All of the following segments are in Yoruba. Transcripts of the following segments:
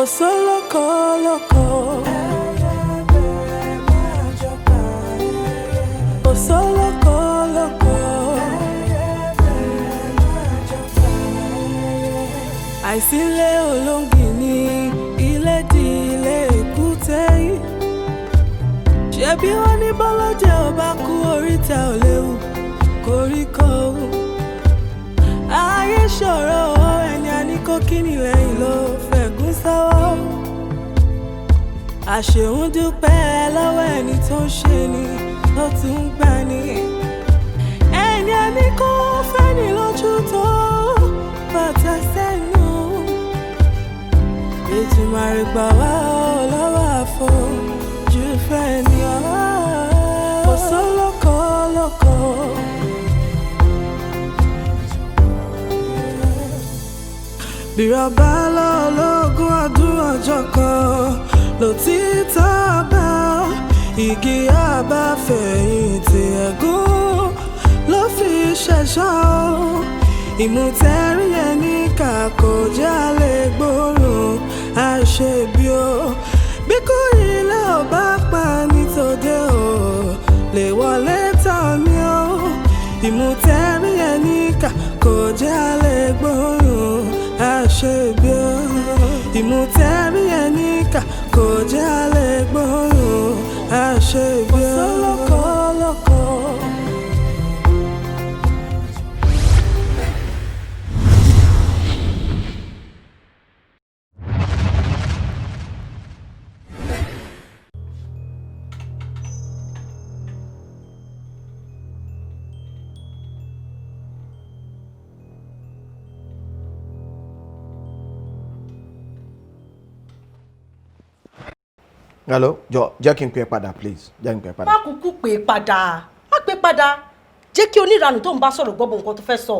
Kò sólókò lóko. Kò sólókò lóko. Àìsílé olóńgì ní ilé di ilé èkúté yìí. Ṣebí wọ́n ní bọ́lọ́jẹ́ ò bá kú, oríta ò léwu koríko. Ayé ṣòro, ẹni a ní kó kíni lẹ́yìn ló fẹ̀gún sọ́wọ́. Àṣehùn dúpẹ́ lọ́wọ́ ẹni tó ń ṣe ni tó tún ń gbà ní. Ẹni a ní kó fẹ́ni lójú tó bàtà sẹ́nu. Ètùmàrè gbà wá ọ lọ́wọ́ àfojú fẹ́ ni ọ́. Kò sólókò lóko. Bírọ̀bá lọ́lọ́gún ọdún, ọjọ́ kan lòtítọ́ bá igi àbáfẹ̀yìntì, ẹ̀gún ló fi ṣẹ̀ṣọ́. Ìmùtẹ́rí ẹni kà kò jálè gbóòórùn àṣebí o. Bí kò ilé ò bá pa ní tòde o lè wọlé tán mi o. Ìmùtẹ́rí ẹni kà kò jálè gbóòórùn àṣebí o. Ìmùtẹ́rí ẹni kà kò jálè gbóòórùn àṣebí o. Kò sólókò lóko. Hello, jọ, jẹ́ kí n pè é padà, please, jẹ́ kí n pè é padà. Má kúkú pè é padà, má pè é padà. Jẹ́ kí oníranù tó ń bá sọ̀rọ̀ gbọ́ bọ̀ nǹkan tó fẹ́ sọ.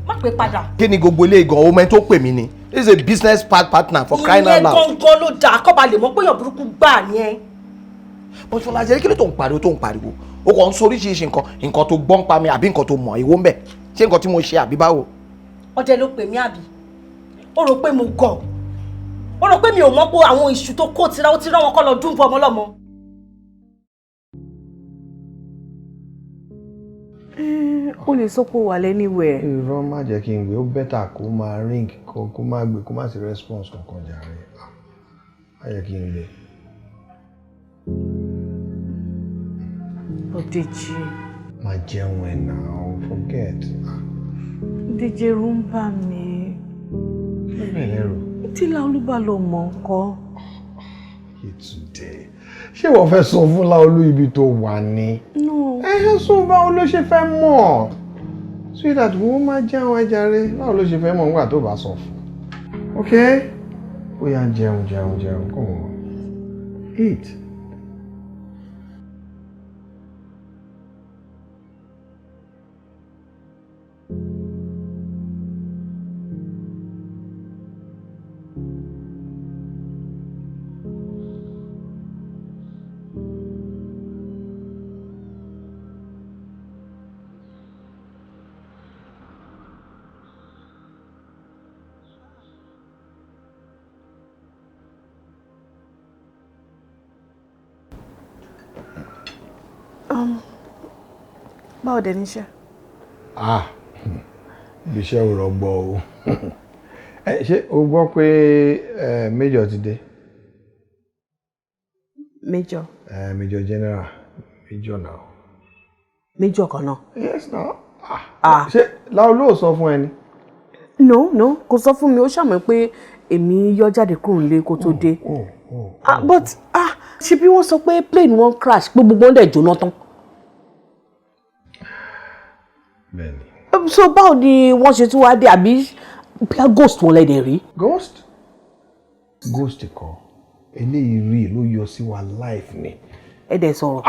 Má pè é padà. Kí ni gbogbo eléyìí gan? O mẹ́ni tó pè mí ni. This is a business partner, for crying out Ìyẹn loud. gangan ló dáa kọ́ ba lè mọ̀ pé èèyàn burúkú gbà ni ẹ́. But Fọláṣadé, kí ló tó ń pariwo, tó ń pariwo? O kàn ń sọ oríṣiríṣi nǹkan, nǹkan tó gbọ́n pa mi àbí nǹkan tó mọ̀, ìwọ ń bẹ̀. Ṣé nǹkan tí mo ṣe àbí báwo? Ọdẹ ló pè mí àbí? Ó rò pé mo gọ̀? Ó rò pé mi ò mọ̀ pé àwọn iṣu tó kó tira ó ti rán wọn kọ́ lọ dùn fún ọmọ ọlọ́mọ. Ó lè sọ pé ó wà lẹ́niwẹ̀ẹ́. Irọ́, má jẹ́ kí n gbé. Ó better kó máa ring, kó má gbé, kó má sí response kankan jàre. Ah, má jẹ́ kí n gbé. Bọ̀déjì. Má jẹun ẹ̀ náà, forget. Ah, Dèjì, ẹ̀rù ń bà mí. Bẹ́ẹ̀ lẹ́rù. Tí Láolú bá lọ mọ̀ ńkọ́? Yétúndé, ṣé wọ́n fẹ́ sọ fún Láolú ibi tó wà ní? No. Ẹ ẹ sọ, báwo ló ṣe fẹ́ mọ̀? Sweetheart, wo, máa jẹun ẹ jàre. Báwo ló ṣe fẹ́ mọ̀ nígbà tó bá sọ fún? Ok, ó yá, jẹun, jẹun, jẹun. Come on, eat. Báwo dẹ̀ níṣẹ́? Ah, ibi iṣẹ́ ò rọgbọ o. Ẹ ṣé, o gbọ́ pé ẹ Major ti dé? Major? Ẹ Major General, Major now. Major kan náà? Yes now. Ah. Ṣé Láolú ò sọ fún ẹ ni? No, kò sọ fún mi. Ó ṣàmì pé èmi yọ jáde kúrò nílé kó tó dé. Ah, but ah, ṣe bí wọ́n sọ pé plane wọn crash, pé gbogbo wọn dẹ̀ jóná tán? Bẹ́ẹ̀ni. So báwo ni wọ́n ṣe tún wá dé? Àbí bí a ghost wọn lẹ́dẹ̀ rí? Ghost? Ghost kọ́, eléyìí rí ló yọ sí wa life ni. Ẹ dẹ̀ sọ̀rọ̀?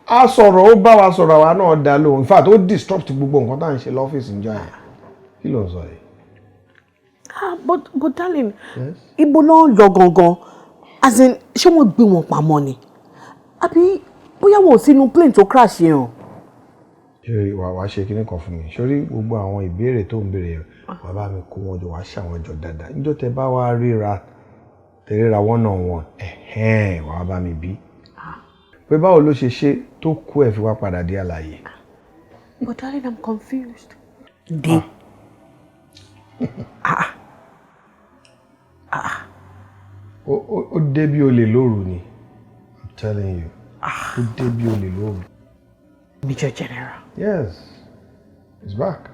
A sọ̀rọ̀, ó bá wa sọ̀rọ̀, àwa náà dá lóhùn. In fact, ó disrupt gbogbo nǹkan tá à ń ṣe lọ́fíìsì níjọ́ yẹn. Kí ló ń sọ yìí? Ah, but darling, ibo náà lọ gangan? As in, ṣé wọ́n gbé wọn pamọ́ ni? Àbí bóyá wọn ò sínú plane tó crash yẹn o? Ṣé wàá ṣe kinní kan fún mi? Sórí gbogbo àwọn ìbéèrè tó ń béèrè yẹn, bàbá mi kó wọn jọ, wàá ṣàwọn jọ dáadáa níjọ́ tẹ bá wá ríra. Tẹ̀léra one on one, ẹ̀hẹ́n, wàá bá mi bí. Pé báwo ló ṣe ṣe tó kú ẹ̀ fi wá padà dé àlàyé. But darling, I'm confused. Dé. Ah. Ah. Ó dé bí olè lóru ni. I'm telling you. Ó dé bí olè lóru. Major General. Yes. He's back.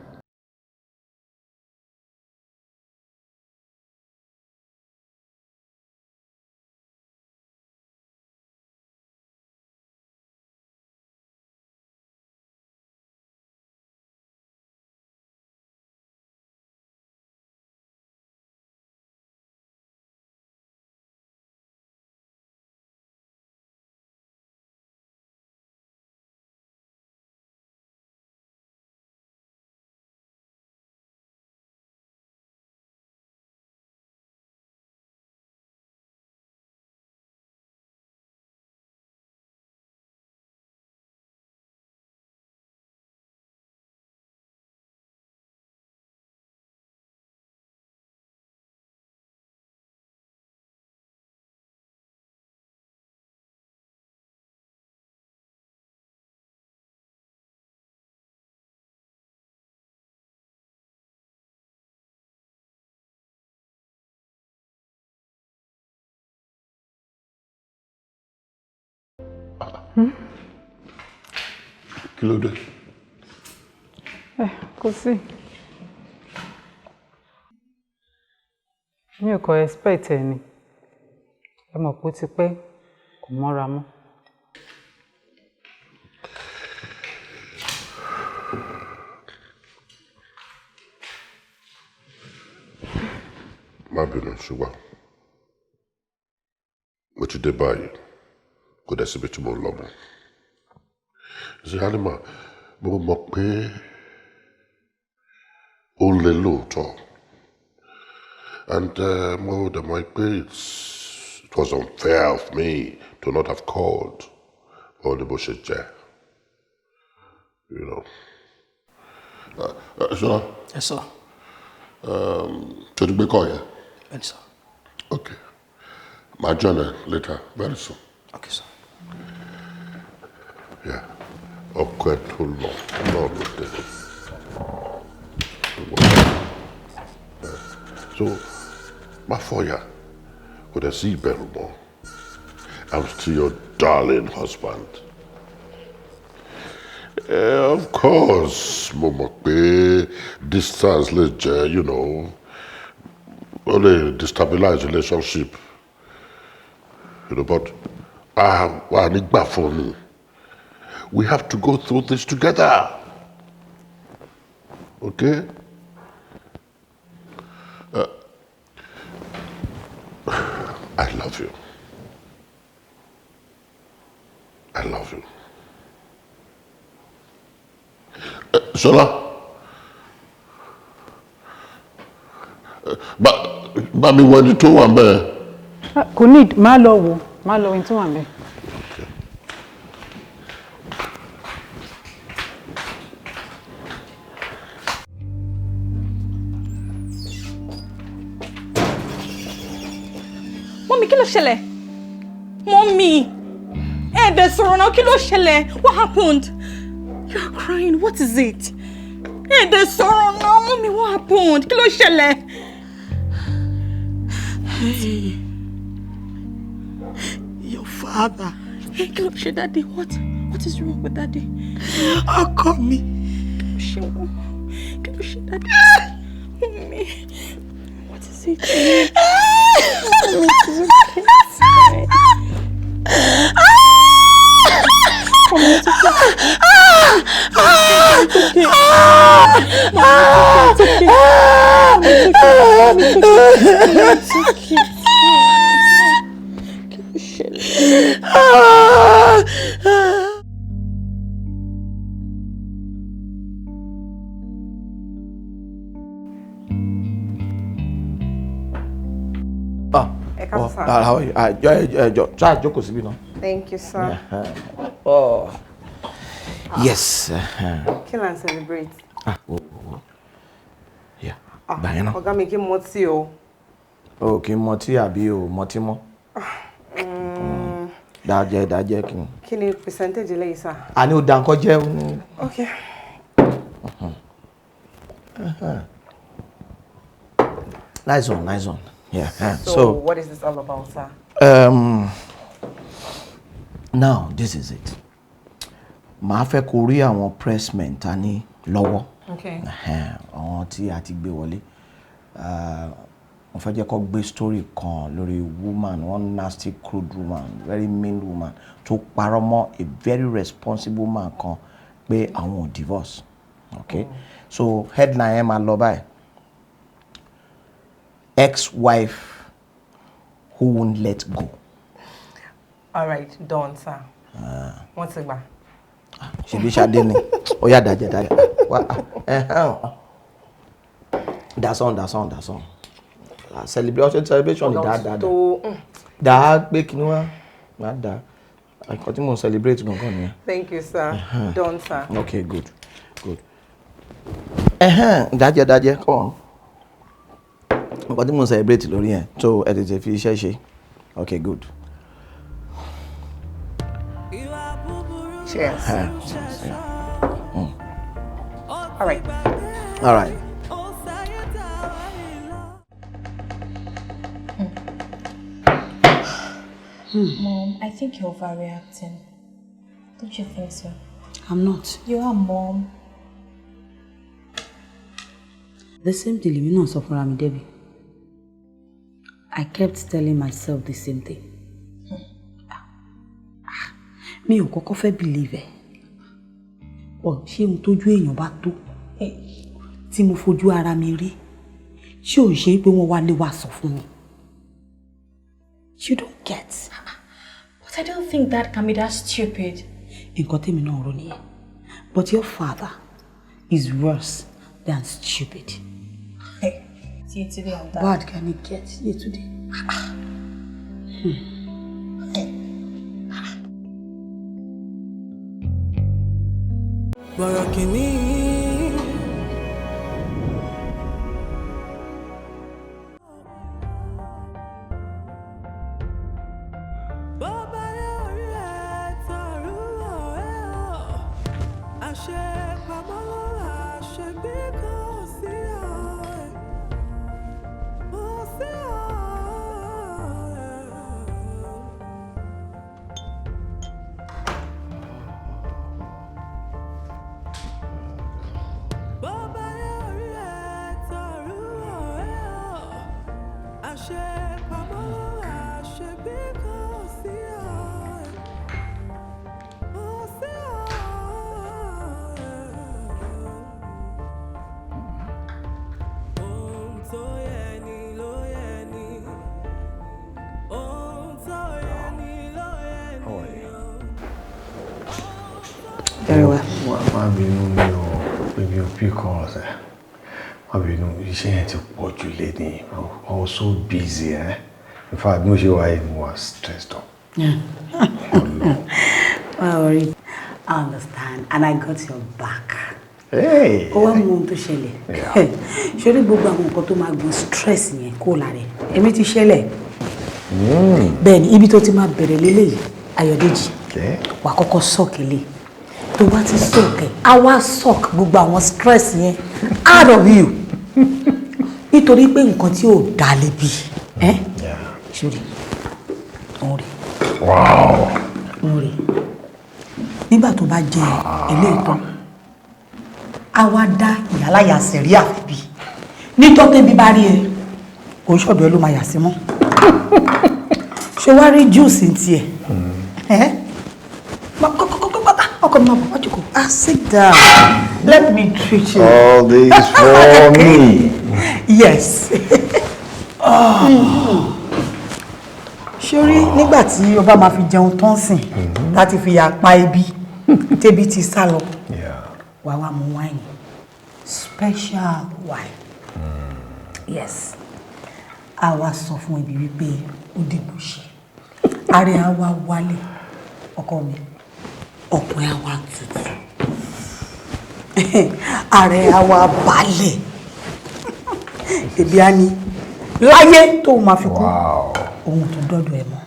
Kí ló dé? Ẹ kò sí. Mi ò kọ expect ẹ ni. Ẹ mọ̀ pé ó ti pẹ́, kò mọ́ra mọ́. Má bínú, ṣùgbọ́n mo ti dé báyìí, kò dẹ̀ síbi tí mo ń lọ mọ́. Halima, mo mọ̀ pé ó le lóòótọ́, and mo dẹ̀ mọ̀ pé it was unfair of me to not have called. Ó ní bó ṣe jẹ́. Ṣọlá. Yes, sir. Ṣé o ti gbé call yẹn? Bẹ́ẹ̀ni, sir. Okay. Màá join ẹ later, very soon. Okay, sir. Yeah. Ọkọ ẹ tó lọ náà ló dé. So, má fọyà, kò dẹ̀ sí ìbẹ̀rù mọ́. I'm still your darling husband. Of course, mo mọ̀ pé distance lè jẹ́, ó lè destabilize relationship. But a nígbà fún mi. We have to go through this together. Okay? I love you. I love you. Ṣọlá. Bá mi wọ ẹni tó wà ńbẹ̀. Kò ní, má lọ wò, má lọ ẹni tó wà ńbẹ̀. Mummy, kí ló ṣẹlẹ̀? Mummy, ẹ dẹ̀ sọ̀rọ̀ náà, kí ló ṣẹlẹ̀? What happened? You're crying, what is it? Ẹ dẹ̀ sọ̀rọ̀ náà, mummy, what happened? Kí ló ṣẹlẹ̀? Hey, your father. Hey, kí ló ṣe daddy? What? What is wrong with daddy? Ọkọ mi. Kí ló ṣe wọ́n? Kí ló ṣe daddy? Mummy, what is it? Mummy, it's okay. It's fine. Mummy, it's okay. It's okay. Mummy, it's okay. It's okay. It's okay. Kí ló ṣẹlẹ̀? Ah, Ẹ káàsán, sir. How are you? Ah, jọ, ṣáà jókòó síbí náà. Thank you, sir. Oh. Yes. Kí là ń celebrate? Ah, wo, wo, wo. Yeah. Gbà yẹn náà. Ọ̀gá mi kí n mọtí o. O kì í mọtí àbí o mọtí mọ́? Dájẹ́ dájẹ́ kí n. Kí ni percentage eléyìí, sir? Àní ó da nǹkan jẹ́. Okay. Nice one, nice one. Yeah. So what is this all about, sir? Now this is it. Màá fẹ́ kó rí àwọn pressmen ta ní lọ́wọ́. Okay. Àwọn tí a ti gbé wọlé. Mo fẹ́ jẹ́ kó gbé story kan lórí woman, one nasty crude woman, very mean woman tó parọ́ mọ́ a very responsible man kan pé àwọn ò divorce. Okay? So headline ẹ máa lọ báyìí: "Ex-wife who won't let go." All right, done, sir. Wọ́n ti gbà. Ṣebí Ṣadé ni. Ó yá, dájẹ́ dájẹ́. Wá ẹ̀hán. That's on, that's on, that's on. Celebration, celebration ni. Dáadáa dáa pé kí ni wá má dáa. Nǹkan tí mò ń celebrate gangan nìyẹn. Thank you, sir. Done, sir. Okay, good, good. Ẹ̀hán, dájẹ́ dájẹ́, come on. Nǹkan tí mò ń celebrate lórí yẹn tó ẹ tètè fi iṣẹ́ ṣe. Okay, good. Cheers. All right. All right. Mom, I think you're overreacting. Don't you think so? I'm not. You are, Mom. The same thing lèmi náà sọ fúnra mi, Debbie. I kept telling myself the same thing. Mi ò kọ́kọ́ fẹ́ believe ẹ̀. Ọ̀ ṣé ohun tójú èèyàn bá tó tí mo fojú ara mi rí tí ò ṣe pé wọ́n wá lé wá sọ fún mi. You don't get. But I don't think Dad can be that stupid. Nǹkan tèmi náà rò nìyẹn. But your father is worse than stupid. Hey, Yetunde and Dad. Bad can it get, Yetunde? Hmm. Bọ̀rọ̀ kìíní. Bó bá yẹ orí ẹ̀ tọ̀rú ọ̀rẹ́ ọ̀, àṣepamọ́ ló wà, àṣegbé kò sí ọ̀, kò sí ọ̀. Bó bá yẹ orí ẹ̀ tọ̀rú ọ̀rẹ́ ọ̀, àṣepamọ́ ló wà, àṣegbé kò sí ọ̀, kò sí ọ̀. Ohun tó yẹ ni ló yẹ ni, ohun tó yẹ ni ló yẹ ni o. Very well. Má má bínú, mi ò pé mi ò pick calls ẹ. Má bínú, iṣẹ́ yẹn ti pọ̀ jù léni. I was so busy, eh? In fact, bí mo ṣe wà yìí, mo wà stressed up. Well, worry. I understand and I got your back. Hey! Ó wá mú ohun tó ṣẹlẹ̀. Ṣé rí gbogbo àwọn nǹkan tó máa gbọ́n stress yẹn kó lára ẹ̀? Èmi ti ṣẹlẹ̀. Bẹ́ẹ̀ ni, ibi tó ti máa bẹ̀rẹ̀ léléyìí, Ayọ̀dèjì. Wà á kọ́kọ́ suck ilé. Tó bá ti suck ẹ̀, á wá suck gbogbo àwọn stress yẹn out of you. Nítorí pé nǹkan tí ò dá lébi. Ṣé rí? Òun rí. Wow! Òun rí. Nígbà tó bá jẹ ilé ìtàn, á wá dá ìyáláyà sẹ̀ríà bí níjọ́ tẹ́bi bá rí ẹ, kò ń ṣọ̀dọ̀ ẹ ló máa yà sí mọ́. Ṣé wàá rí juice ní tiẹ̀ ẹ́? Ọkọ mi, máa bọ̀, wá jókòó. Ah, sit down, let me treat you. All this for me. Yes. Ṣé rí, nígbà tí o bá máa fi jẹun tán sìn láti fi yà pa ebi tẹ́bi ti sá lọ, wàá wá mu wine, special wine. Yes, a wá sọ fún ebi wípé ó dìbò ṣe ààrẹ á wá wálé. Ọkọ mi, ọkùnrin á wá tutù, ààrẹ á wá balẹ̀, ebi á ní Láyé tó máa fi kú, òun tó dọ́dọ̀ ẹ̀ mọ́.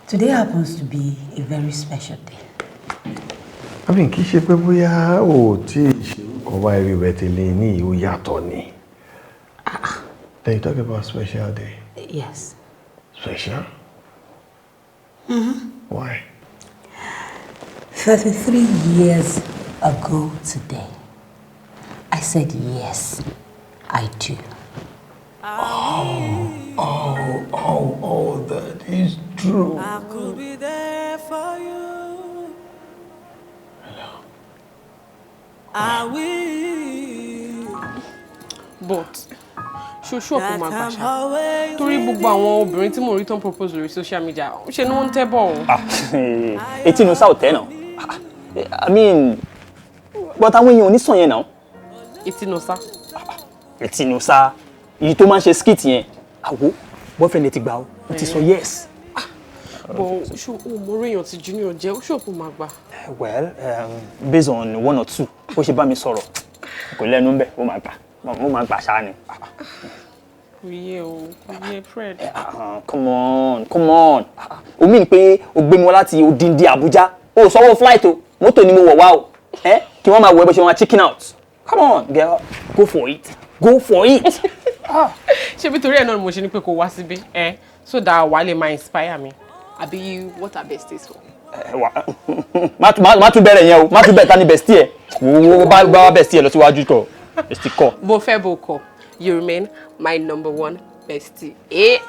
Today happens to be a very special day. I mean, kì í ṣe pé bóyá o tí ì ṣe orúkọ wá eré rẹ tẹ́lẹ̀ ní ìhó yàtọ̀ ni. Then you talk about special day. Yes. Special? Mm-hmm. Why? 33 years ago today, I said yes, I do. Oh, that is true. I could be there for you. Hello. I will. But ṣoṣù ọ̀pọ̀ máa gbà ṣá, torí gbogbo àwọn obìnrin tí mò ń rí tán propose lórí social media, ṣe ni wọ́n ń tẹ́ bọ̀ o. Etí inú sáà tẹ́ náà. I mean, but àwọn èèyàn ò ní sàn yẹn náà. Etí inú sá. Etí inú sá, èyí tó máa ń ṣe skit yẹn, àwo boyfriend ti gbà ó, ó ti sọ yes. But ṣó o mọ orí èèyàn tí Junior jẹ́, ó ṣòpò máa gbà? Well, based on one or two, bó ṣe bá mi sọ̀rọ̀, kò lẹ́nu ń bẹ̀, ó máa gbà, ó máa gbà ṣáá ni. Kò yé o, kò yé Fred. Come on, come on. O mean pé o gbé mi wá láti odindi Abuja, o sanwó flight o, mọ́tò ni mo wọ̀ wá o, kí wọ́n máa wọ ẹ bó ṣe máa chicken out. Come on, girl, go for it, go for it. Ṣé bí torí ẹ̀ náà ni mo ṣe ní pé kó wá síbí, so that wàá lè máa inspire mi, àbí what are besties for? Má tún bẹ̀rẹ̀ yẹn o, má tún bẹ̀rẹ̀ ta ni bestie ẹ̀, wo bá bestie ẹ̀ lọ síwájú kọ, bestie kọ. Bó fẹ́ bó kọ̀, you remain my number one bestie.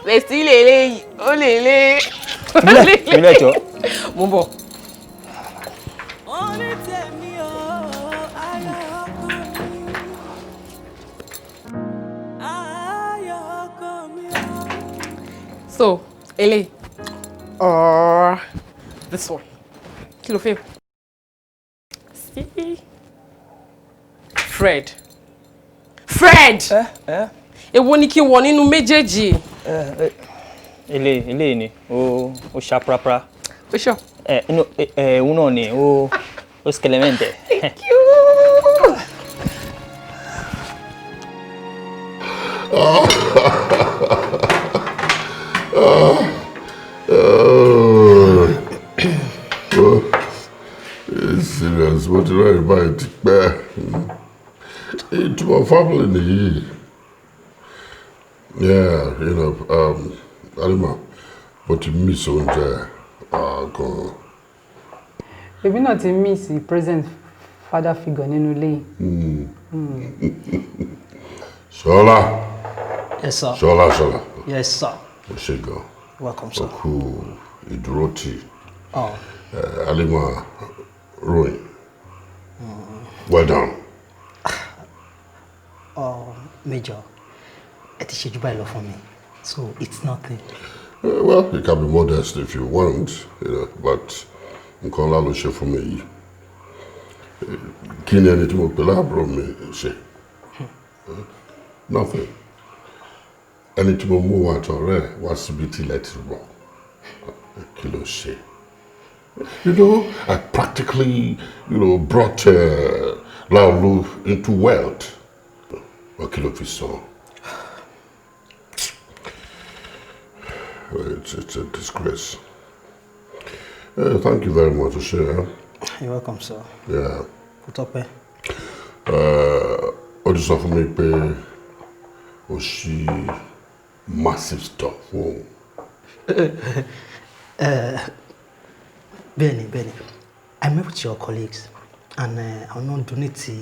Bestie lele, ó lele. Mílẹ̀ jọ. Mo bọ̀. So, ele, or this one. Kí ló fẹ́? See? Fred. Fred! Èwo ni kí n wọ̀ nínú méjèèjì? Ele ni, ó ṣá prapra. Ó ṣọ. Òun náà ni, ó skelemente. Thank you. It's serious. What did I buy? To my family nìyí. Yeah, you know, Alima, but you miss oúnjẹ gan. Èmi náà ti miss the present father figure nínú ilé yìí. Ṣọlá. Yes, sir. Ṣọlá, Ṣọlá. Yes, sir. O ṣé gan. Welcome, sir. O kú ìdúró tì. Oh. Alima Royin. Well done. Oh, Major, ẹ ti ṣe jù báyìí lọ fún mi, so it's nothing. Well, you can be modest if you want, you know, but nǹkan ńlá ló ṣe fún mi yìí. Kí ni ẹni tí mo pè láàbúrò mi ṣe? Nothing. Ẹni tí mo mú wa àtọ̀rẹ́ wá síbi tí ilẹ̀ ti rọ̀, kí ló ṣe? You know, I practically, you know, brought Laolu into wealth. Kí ló fi sọ? It's a disgrace. Thank you very much, Oshé. You're welcome, sir. Yeah. Kò tọ́pẹ́. Ó ti sọ fún mi pé o ṣí massive store fún òun. Bẹ́ẹ̀ni, bẹ́ẹ̀ni. I met with your colleagues and àwọn náà donate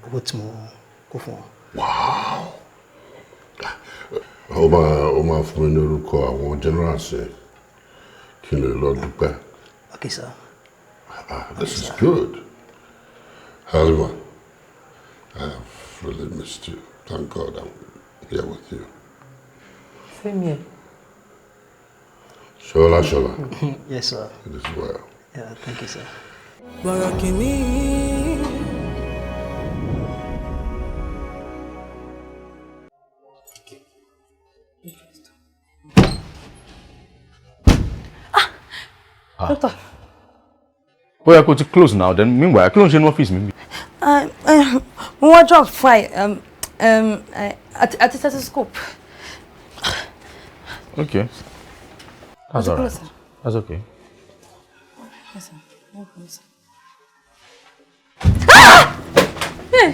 owó tí mo kó fún wọn. Wow! Ó máa fún mi ní orúkọ àwọn generals yẹn kí n lè lọ dúpẹ́. Okay, sir. This is good. Halima, I have really missed you. Thank God I'm here with you. Same here. Shola, Shola. Yes, sir. It is well. Yeah, thank you, sir. Doctor. Ó yẹ kó ti close now, then meanwhile, kí ló ń ṣe ní ọ́fíìsì mi? Mo wá drop file àti stethoscope. Okay. That's Mo ti all kúrò, right. sir. That's okay. Yes, sir. No problem, sir. Ah! Eh!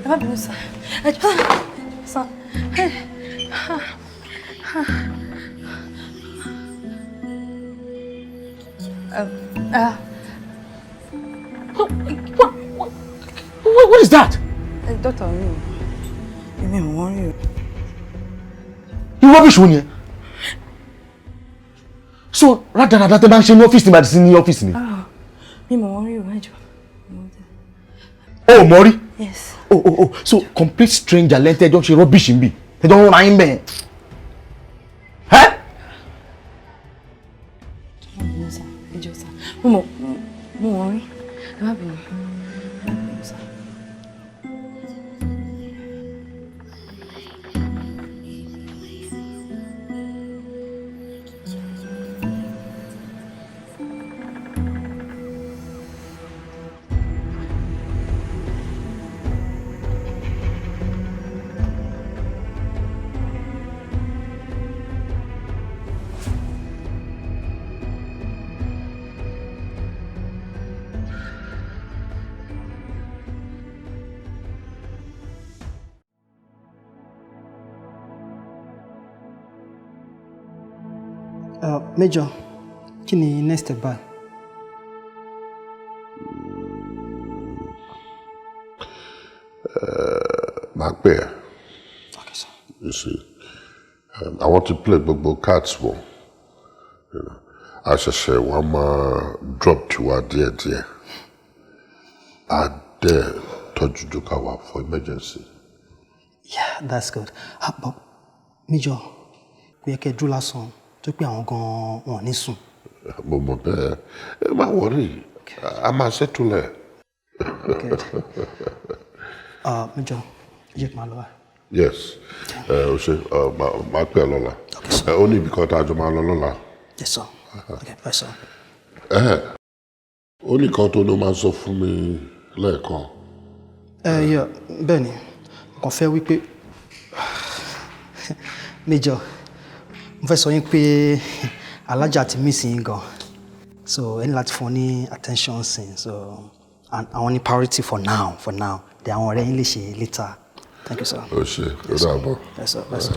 Ẹ má bínú, sir. Ẹ jọ̀ọ́, sir. Eh! Ah! Ah! Ah. What is that? Doctor, mi ò. Èmi ò wọ́n rí o. Irú rubbish wo ni ẹ? So rádaràda tẹ bá ń ṣe ní ọ́fíìsì ni àti sí ní ọ́fíìsì ni. Ah, mi mọ̀ wọ́n rí o, ẹ jọ̀ọ́. O ò mọ̀ rí? Yes. Oh, so complete stranger lẹ́ńtẹ́ ẹjọ́ ń ṣe rubbish ń bì. Ẹjọ́ ń ra yín bẹ́ẹ̀. Ẹ má bínú, sir. Ẹ jọ̀ọ́, sir. Mo mọ̀ wọ́n rí. Ẹ má bínú. Ẹ má bínú, sir. Major, kí ni next step báyìí? Màá pè ẹ́. You see, I want to play gbogbo cards wọn. You know, a ṣẹ̀ṣẹ̀ wọ́n máa drop tiwa díẹ̀díẹ̀. A dẹ̀ tọ́jú dúkà wá for emergency. Yeah, that's good. Ah, but Major, kò yẹ kẹ́ ẹ dúró lásán tó pé àwọn gan-an wọn ò ní sùn. Mo mọ̀ bẹ́ẹ̀. Ẹ má worry, a máa settle ẹ̀. Major, ẹ jẹ́ kí n máa lọ báyìí. Yes, o ṣe máa pè ẹ́ lọ́la. Ó ní ibì kan tá a jọ máa lọ lọ́la. Yes, sir. Okay, bye, sir. Ó ní kan tó ló máa sọ fún mi lẹ́ẹ̀kan. Yeah, bẹ́ẹ̀ ni, mo kàn fẹ́ wípé Major, mo fẹ́ sọ yín pé Alájà ti miss yín gan. So ẹ ní láti fún ọ ní attention sin. So and àwọn ní priority for now, for now. Then àwọn ọ̀rẹ́ yín lè ṣe later. Thank you, sir. O ṣe, ó dàbọ̀. Yes, sir. Yes, sir.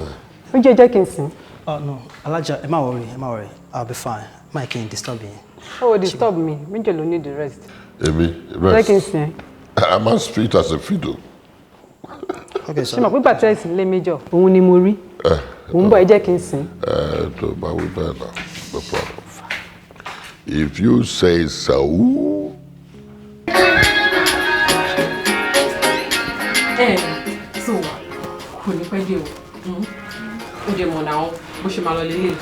Ó jẹ́ kí n sìn. Oh, no, Alájà, ẹ má worry, ẹ má worry. I'll be fine. Má kí n disturb yín. Ó disturb mi, Major ló need the rest. Èmi, Jẹ́ kí n rest. sìn. I'm as sweet as a fiddle. Okay, sir. Ṣé mo pípa tẹ́sí lé Major? Òun ni mo rí. Mò ń bọ̀, ẹ jẹ́ kí n sìn. Tó bá wí bẹ́ẹ̀ náà, no problem. If you say so. So kò ní pẹ́ dé o. Ó dẹ̀ mọ̀ náà bó ṣe máa lọ lélẹ̀.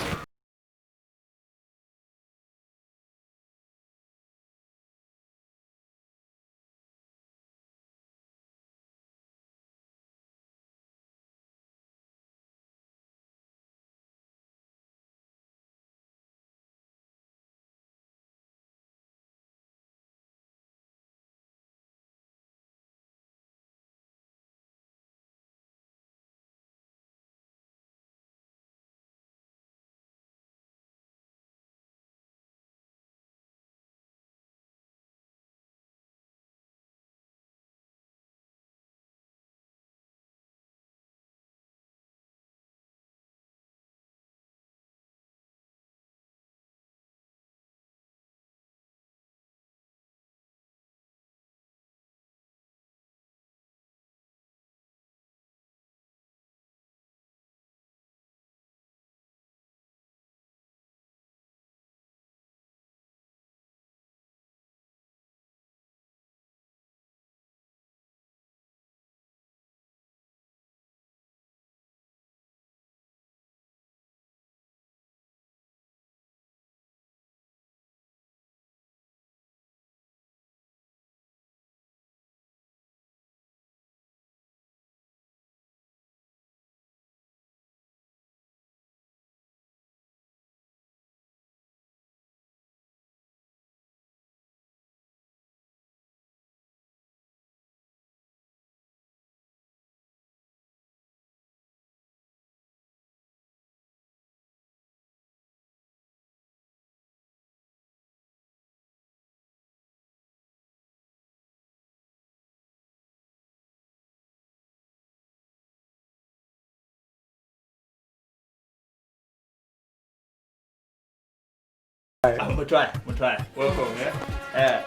Mo try, mo try. Welcome, yeah. Yeah.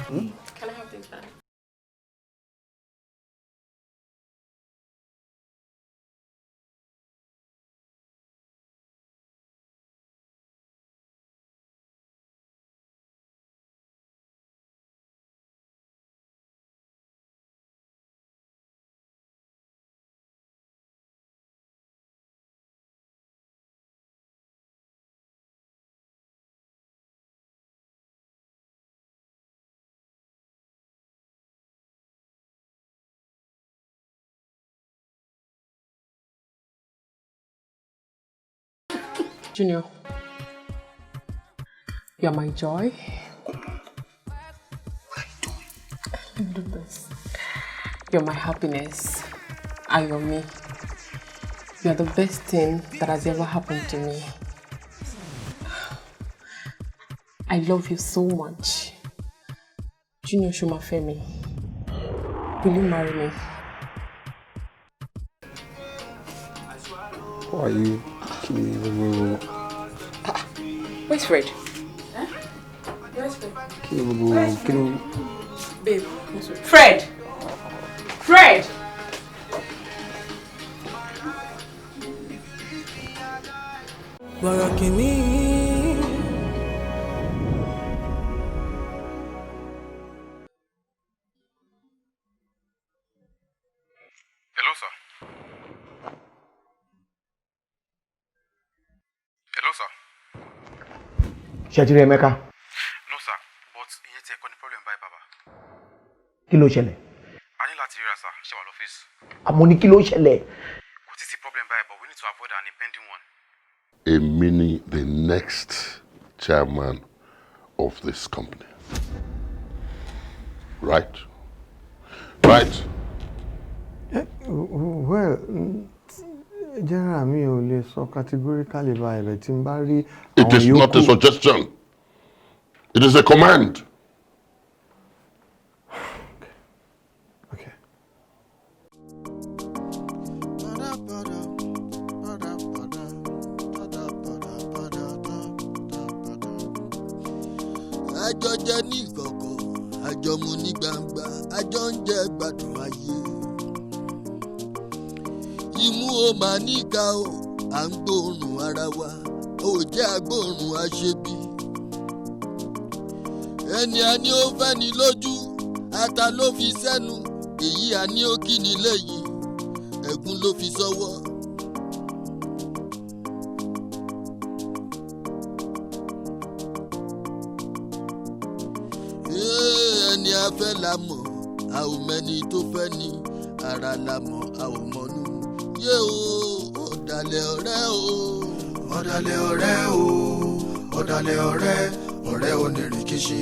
Can I have this back? Junior, you're my joy. What are you doing? Do this. You're my happiness. Ayomi. You're the best thing that has ever happened to me. I love you so much. Junior Shumafemi, will you marry me? Who are you? Where's Fred? Huh? Where's Fred? Where's Fred? Babe, Fred! Fred! Bọ̀rọ̀kìnní. Hello, sir. Hello, sir. Ṣé ti rí Emeka? No, sir, but ìyẹn ti ẹ̀kọ́ ni problem báyìí, bàbá. Kí ló ṣẹlẹ̀? A ní láti ríra, sir. Ṣé wà lọ́fíìsì? Àmọ́ ní kí ló ṣẹlẹ̀? Kò tí sí problem báyìí, but we need to avoid an impending one. Èmi ni the next chairman of this company. Right? Right? Well, General, mi ò lè sọ categorically báyìí, but tí n bá rí It àwọn is not a yòókù. suggestion. It is a command. Okay. Àjọ jẹ ní ìkọ̀kọ̀, àjọ mu ní gbangba, àjọ ń jẹ gbádùn ayé. Imú o máa níka o, à ń gbóòórùn ara wa, ò jẹ́ agbóòórùn aṣebi. Ẹni a ní ó fẹ́ ni lójú, ata ló fi sẹ́nu, èyí a ní ó kí ni lẹ́yìn, ẹ̀gún ló fi sọ́wọ́. Ẹni a fẹ́ la mọ̀, a ò mẹ́ni tó fẹ́ ni, ara la mọ̀, a ò mọ̀nú. Yé o, ọ̀dàlẹ̀ ọ̀rẹ́ o. Ọ̀dàlẹ̀ ọ̀rẹ́ o, ọ̀dàlẹ̀ ọ̀rẹ́, ọ̀rẹ́ onírìnkìṣì.